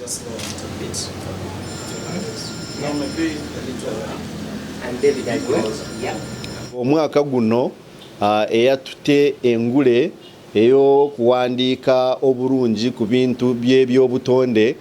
Just slow a little bit. Now maybe A little. And David Ajwe. Yeah. Omwaka guno eyatute engule ey'okuwandiika obulungi ku bintu by'ebyobutonde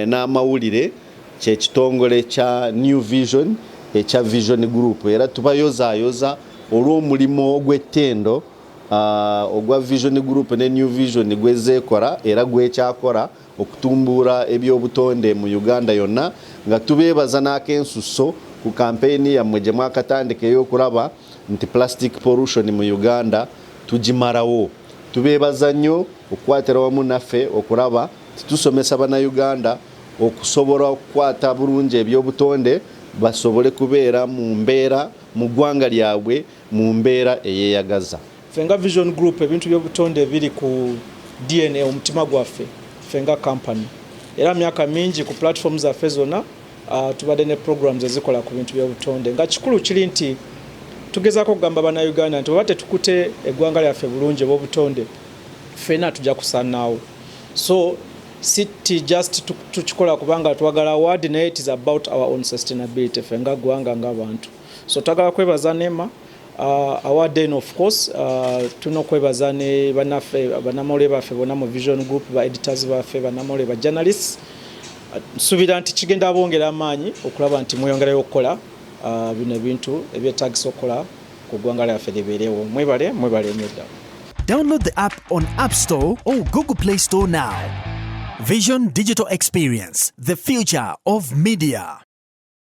n'amawulire kyekitongole kya New Vision ekya Vision Group, era tubayozaayoza olw'omulimu ogw'ettendo ogwa Vision Group ne New Vision gwezeekola era gwekyakora okutumbuura ebyobutonde mu Uganda yonna, nga tubeebaza n'akensuso ku kampeyini yammwe gye mwakatandika ey'okulaba nti plastic pollution mu Uganda tugimalawo. Tubeebaza nnyo okukwatira wamu naffe okulaba titusomesa Bannayuganda okusobola okukwata bulungi ebyobutonde, basobole kubeera mu mbeera mu ggwanga lyabwe mu mbeera eyeeyagaza. Ffe nga Vision Group, ebintu by'obutonde biri ku DNA, omutima gwaffe ffe nga company, era myaka mingi ku platform zaffe zonna tubadde ne programs ezikola ku bintu by'obutonde. Nga kikulu kiri nti tugezaako okugamba Bannayuganda nti oba tetukute eggwanga lyaffe bulungi obw'obutonde, ffenna tujja kusaanaawo. So si just tukikola kubanga twagala award, naye it is about our own sustainability ffe nga ggwanga, ng'abantu. So twagala kwebaza NEMA award eno. Of course tulina okwebaza ne bannaffe bannamawulire baffe bonna mu Vision Group, ba editors baffe, bannamawulire, ba journalists. Nsuubira nti kigenda bongera amaanyi okulaba nti mweyongerayo okukola bino ebintu ebyetagisa okukola ku ggwanga lyaffe libeerewo. Mwebale, mwebale nnyo ddala. Download the app on App Store or Google Play Store now. Vision Digital Experience, the future of media.